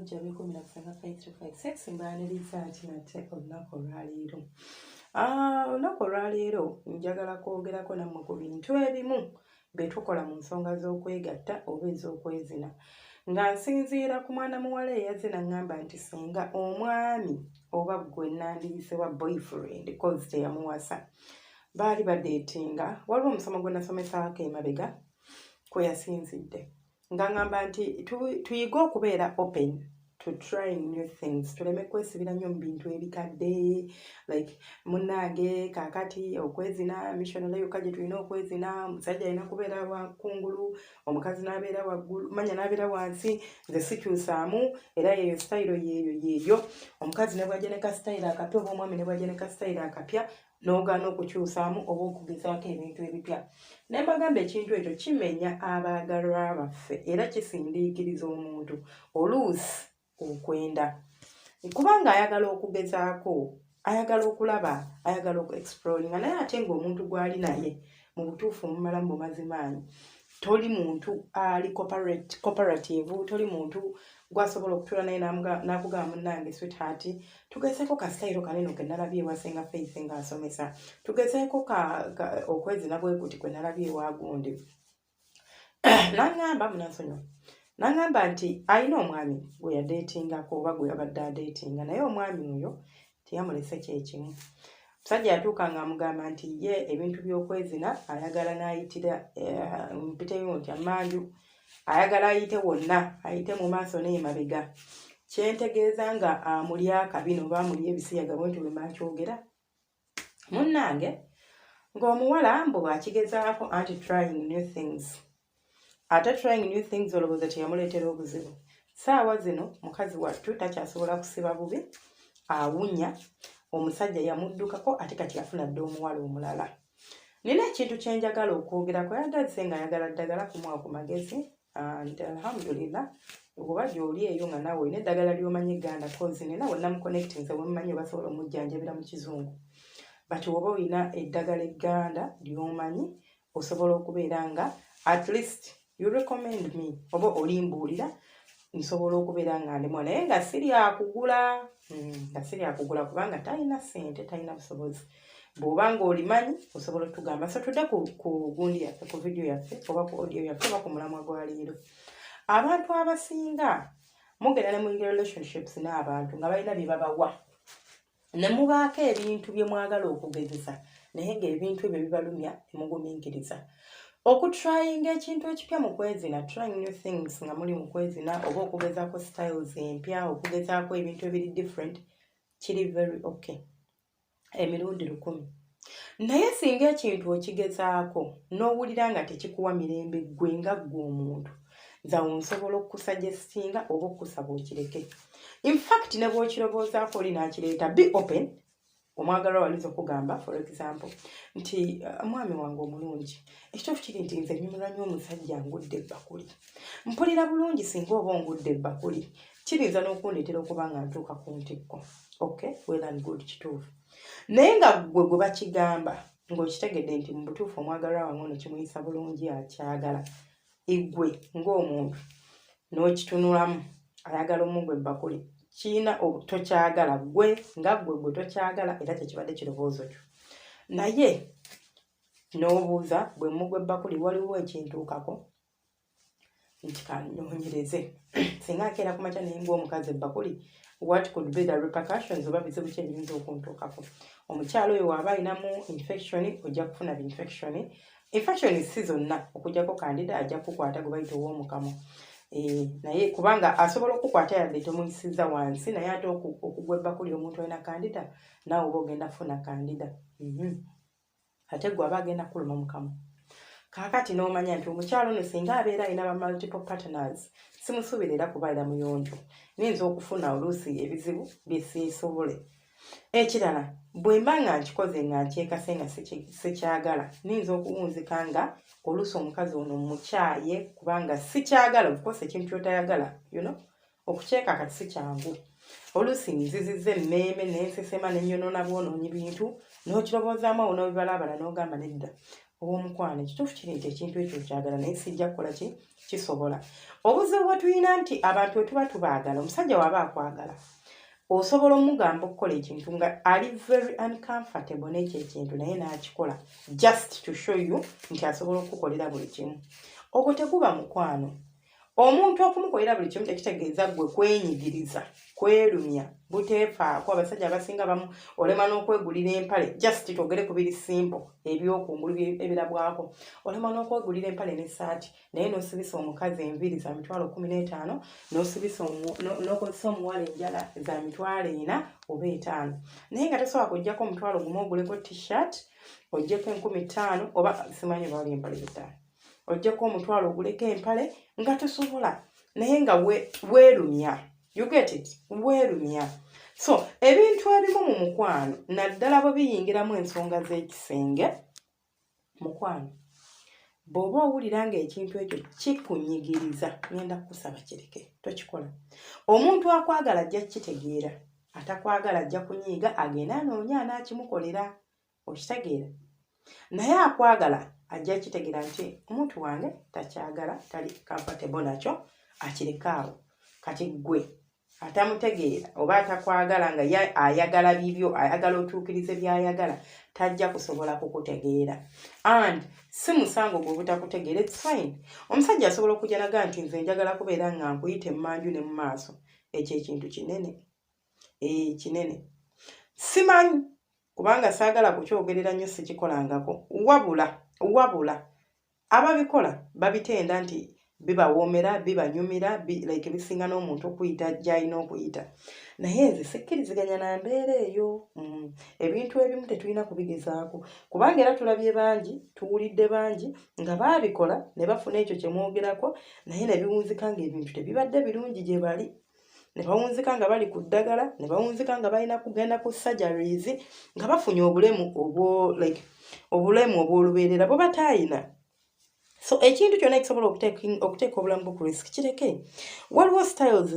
Abalungi abeekuumira ku Ssenga 5356, mbaaniriza nti nate olunaku olwaleero. Olunaku olwaleero njagala kwogerako nammwe ku bintu ebimu bye tukola mu nsonga z'okwegatta oba ez'okwezina. Nga nsinziira ku mwana muwala eyazze n'aŋŋamba nti singa omwami oba gwe nandiyise wa boyfriend, 'cause teyamuwasa, baali badeetinga. Waliwo omusomo gwe nasomesaako emabega kwe yasinzidde nga ŋŋamba nti tuyige okubeera open to trying new things, tuleme kwesibira nnyo mu bintu ebikadde, like munnange kaakati okwezina missionary yokka gye tulina okwezina, omusajja alina kubeera kungulu, omukazi n'abeera waggulu, manya n'abeera wansi, nze sikyusaamu, era yeeyo sitayiro yeeyo yeeyo. Omukazi ne bw'ajja ne ka sitayiro akapya oba omwami ne bw'ajja ne ka sitayiro akapya, n'ogaana okukyusaamu oba okugezaako ebintu ebipya. Ne mbagamba ekintu ekyo kimenya abaagalwa baffe era kisindiikiriza omuntu oluusi okwenda, kubanga ayagala okugezaako, ayagala okulaba, ayagala oku exploringa, naye ate ng'omuntu gw'ali naye mu butuufu omumalamu bumazimaanyi, toli muntu ali cooperative, toli muntu gwasobola okutuula naye n'akugamba, "Munnange sweetheart, tugezeeko ka sitayiro kaneno ke nalabye ewa Senga Faith ng'asomesa, tugezeeko okwezina bwe kuti kwe nalabye ewa gundi." N'aŋŋamba, munansonyiwa, n'aŋŋamba nti alina omwami gwe yadeetingako oba gwe yabadde adeetinga, naye omwami oyo teyamulese kyekimu. Musajja yatuuka ng'amugamba nti ye ebintu by'okwezina ayagala n'ayitira mpiteyo nti amanju, ayagala ayite wonna, ayite mu maaso n'emabega. Kyentegeeza nga amuli akabina oba amuli ebisiyaga, bwe nti bwe mbakyogera. Munnange, ng'omuwala mbu bw'akigezaako anti trying new things, ate trying new things olowooza teyamuleetera obuzibu? Saawa zino mukazi wattu takyasobola kusiba bubi, awunya, omusajja yamuddukako, ate kati yafuna dda omuwala omulala. Nina ekintu kyenjagala okwogerako. Yadazze nga ayagala ddagala kumuwa ku magezi, and alhamdulillah, oba gy'oli eyo nga naawe olina eddagala ly'omanyi egganda, 'cause nina we namuconnectinze wemumanyi obasobola omujjanjabira mu kizungu, but oba olina eddagala egganda ly'omanyi, osobola okubeera nga at least you recommend me oba olimbuulira, nsobola okubeera nga ndimwa, naye nga siri yakugula kubanga talina ssente, talina busobozi. Bw'oba nga olimanyi, osobola otugamba. So tudde ku gundi yaffe, ku vidiyo yaffe oba ku audio yaffe oba ku mulamwa gwa leero. Abantu abasinga mugenda ne muyingira relationships n'abantu nga balina bye babawa, ne mubaako ebintu bye mwagala okugezesa, naye ng'ebintu ebyo bibalumya ne mugumiikiriza. Okutryinga ekintu ekipya mu kwezina, trying new things nga muli mu kwezina, oba okugezaako styles empya, okugezaako ebintu ebiri different, kiri very okay emirundi 1000. Naye singa ekintu okigezaako n'owulira nga tekikuwa mirembe ggwe nga ggwe omuntu, nzawo nsobola okusuggestinga oba okusaba okireke. Infact ne bw'okirowoozaako oli n'akireeta, be open. Omwagalwa walinza okugamba, for example, nti "Mwami wange omulungi, ekituufu kiri nti nze nyumirwa nnyo omusajja ngudde ebbakuli, mpulira bulungi singa oba ongudde ebbakuli, kiyinza n'okundeetera okuba nga ntuuka ku ntikko." Okay, well and good, kituufu. Naye nga ggwe gwe bakigamba ng'okitegedde nti mu butuufu omwagalwa wange ono kimuyisa bulungi, akyagala, eggwe ng'omuntu n'okitunulamu, ayagala omugwa ebbakuli, kiina tokyagala ggwe nga ggwe gwe tokyagala, era tekibadde kirowoozo kyo, naye n'obuuza, "Bwe mugwa ebbakuli waliwo ekintuukako?" Nti kanoonyereze, singa nkeera ku makya naye ng'omukazi ebbakuli, what could be the repercussions, oba bizibu ki ebiyinza okuntuukako? Omukyalo oyo waaba alinamu infection, ojja kufuna infection. Infection si zonna, okuggyako candida ajja kukwata gwe bayita ow'omukamwa. Naye kubanga asobola okukwata yadde tomuyisiza wansi, naye ate okugwa ebbakuli omuntu alina candida, naawe oba ogenda kufuna candida. Ate gwe aba agenda kuluma mukamwa. Kaakati n'omanya nti omukyalo ono singa abeera alina ba multiple partners, simusuubira era kubeera muyonjo, niyinza okufuna oluusi ebizibu byesiisobole. Ekirala, bwe mba nga nkikoze nga nkyekase nga sikyagala, niyinza okuwunzika nga oluusi omukazi ono mukyaye kubanga sikyagala. Of course ekintu kyotayagala, okukyeka kati si kyangu. Oluusi nziziza emmeeme nensesema nenyonoona bwonoonyi bintu, n'okirowoozaamu awo n'obibalaabala n'ogamba nedda. Ow'omukwano, ekituufu kiri nti ekintu ekyo okyagala, naye sijja kukola ki kisobola. Obuzibu bwe tulina nti abantu bwe tuba tubaagala, omusajja waaba akwagala, osobola omugamba okukola ekintu nga ali very uncomfortable n'ekyo ekintu, naye n'akikola just to show you nti asobola okukukolera buli kimu. Ogwo teguba mukwano. Omuntu okumukolera buli kimu tekitegeeza ggwe kwenyigiriza, kwerumya, buteefaako. Abasajja abasinga bamu olema n'okwegulira empale, just twogere ku biri simple ebyokungulu ebirabwako, olema n'okwegulira empale n'essaati, naye n'osibisa omukazi enviiri za 150,000, n'osibisa n'okozesa omuwala enjala za 400,000 oba 500, naye nga tosobola kuggyako 10,000 oguleko T-shirt, oggyeko 5,000, oba simanyi oba wali empale 5, oggyeko 100 oguleko empale, nga tosobola, naye nga weerumya. You get it? Weerumya. So ebintu ebimu mu mukwano, naddala bwe biyingiramu ensonga z'ekisenge, mukwano, bw'oba owulira ng'ekintu ekyo kikunyigiriza, ngenda kukusaba kireke, tokikola. Omuntu akwagala ajja kukitegeera, atakwagala ajja kunyiiga, agende anoonya anaakimukolera. Okitegeera? Naye akwagala ajja kukitegeera nti omuntu wange takyagala, tali comfortable nakyo, akireke awo. Kati ggwe atamutegeera oba atakwagala, nga ye ayagala bibyo, ayagala otuukirize by'ayagala, tajja kusobola kukutegeera, and si musango gwe butakutegeera. It's fine. Omusajja asobola okujja naga nti nze njagala kubeera nga nkuyita emmanju ne mu maaso. Ekyo ekintu kinene, ee, kinene. Simanyi, kubanga saagala kukyogerera nnyo, sikikolangako, wabula ababikola babitenda nti bibawoomera, bibanyumira, like bisinga n'omuntu okuyita gy'alina okuyita. Naye nze sikkiriziganya na mbeera eyo. Ebintu ebimu tetulina kubigezaako, kubanga era tulabye bangi, tuwulidde bangi nga baabikola ne bafuna ekyo kye mwogerako, naye ne biwunzika ng'ebintu tebibadde birungi gye bali, ne bawunzika nga bali ku ddagala, ne bawunzika nga balina kugenda ku surgeries, nga bafunye obulemu obwo, like obulemu obw'olubeerera bwe bataayina. So ekintu kyonna ekisobola okuteeka obulamu bwo ku risk, kireke. Waliwo styles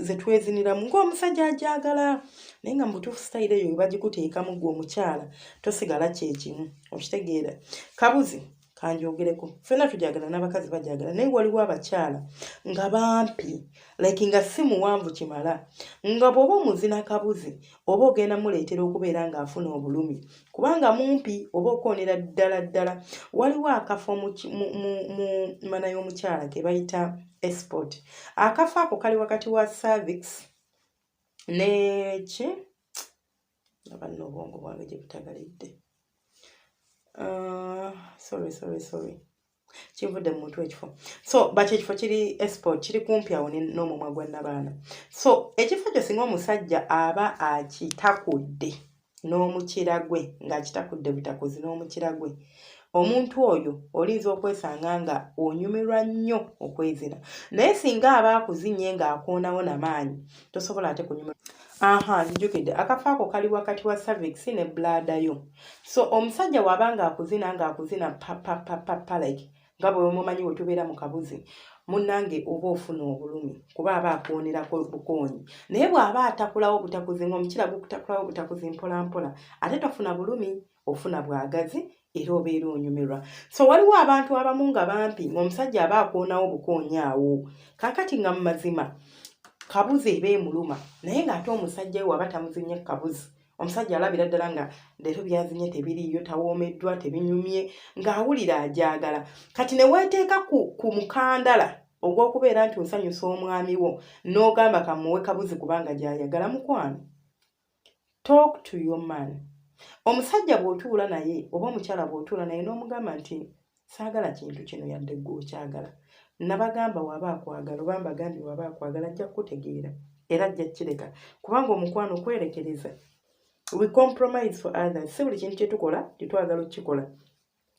zetweziniramu ng'omusajja ajagala, naye nga mu butuufu style eyo webagikuteekamu, gwe omukyala tosigala kyekimu. Okitegeera? Kabuzi kanjogereko, ffenna tujagala, n'abakazi bajagala, naye waliwo abakyala nga bampi, like nga si muwanvu kimala, nga bw'oba omuzina kabuzi oba ogenda muleetera okubeera ng'afuna obulumi, kubanga mumpi oba okwonera ddala ddala. Waliwo akafo mu mana y'omukyala ke bayita A-spot. Akafo ako kali wakati wa cervix neki, aba nno obwongo bwange gye butagalidde. Sorry, sorry, sorry, kinvudde mu mutwe ekifo. So but ekifo kiri A-spot, kiri kumpi awo n'omumwa gwa nnabaana. So ekifo ekyo singa omusajja aba akitakudde n'omukira gwe, ng'akitakudde butakuzi n'omukira gwe, omuntu oyo olinza okwesanga nga onyumirwa nnyo okwezina. Naye singa aba akuzinye ng'akoonawo namaanyi, tosobola ate kunyumirwa. Aha, nzijukidde, akafo ako kali wakati wa cervix ne bladder yo. So omusajja waba ng'akuzina, ng'akuzina papapapapa, like nga bwe mumanyi bwe tubeera mu kabuzi, munnange, oba ofuna obulumi, kuba aba akwonerako bukoonyi. Naye bw'aba atakulawo butakuzi, ng'omukira gukutakulawo butakuzi mpola mpola, ate tofuna bulumi, ofuna bwagazi era obeera onyumirwa. So waliwo abantu abamu nga bampi, ng'omusajja aba akwonawo bukoonyi awo. Kaakati nga mu mazima kabuzi eba emuluma, naye ng'ate omusajja we waba tamuzinye kabuzi, omusajja alabira ddala nga leero byazinye tebiriiyo, tawoomeddwa, tebinyumye, ng'awulira agyagala. Kati ne weeteeka ku mukandala ogw'okubeera nti osanyusa omwami wo, n'ogamba kamuwe kabuzi kubanga gy'ayagala. Mukwano, talk to your man. Omusajja bw'otuula naye oba omukyala bw'otuula naye n'omugamba nti saagala kintu kino, yadde ggwe okyagala, nabagamba waba akwagala, oba mbagambye, waba akwagala ajja kukutegeera era ajja kukireka, kubanga omukwano kwerekereza. We compromise for others. Si buli kintu kye tukola tetwagala okukikola.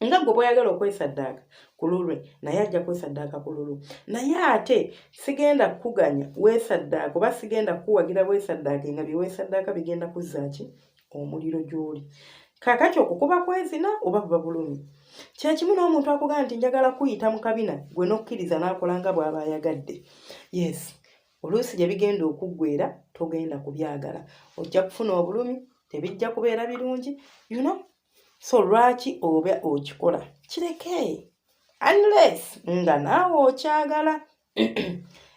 Nga gwe bw'oyagala okwesaddaaka ku lulwe, naye ajja kwesaddaaka ku lulwe. Naye ate sigenda kukuganya weesaddaaka, oba sigenda kukuwagira weesaddaake nga bye weesaddaaka bigenda kuzza ki omuliro gy'oli. Kaakati okwo kuba kwezina oba buba bulumi? Kyekimu n'omuntu akugamba nti njagala kuyita mu kabina, gwe n'okkiriza n'akola nga bw'aba ayagadde. Yes, oluusi gye bigenda okuggwera togenda kubyagala, ojja kufuna obulumi, tebijja kubeera birungi. So lwaki oba okikola? Kireke unless nga naawe okyagala.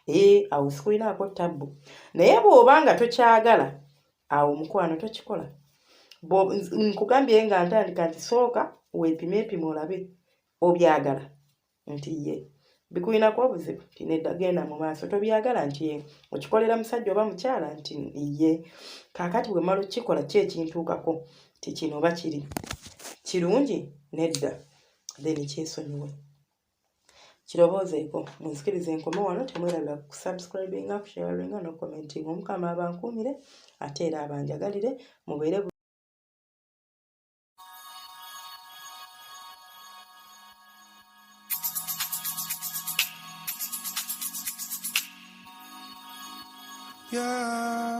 Ee, awo sikulinaako tabbu, naye bw'oba nga tokyagala, awo mukwano tokikola. Nkugambye nga ntandika nti sooka weepime epime olabe obyagala nti ye bikulinako obuzibu nti nedda, genda mu maaso. Tobyagala nti ye okikolera musajja oba mukyala nti ye kaakati bwe mala okukikola ki ekintuukako nti kino oba kiri kirungi nedda, then kyesonyiwe, kirowoozeeko. Munzikirize nkome wano. Temwerabira kusubscribinga, kusharinga nokucommentinga. Omukama abankuumire ate era abanjagalire. Mubeere Yeah.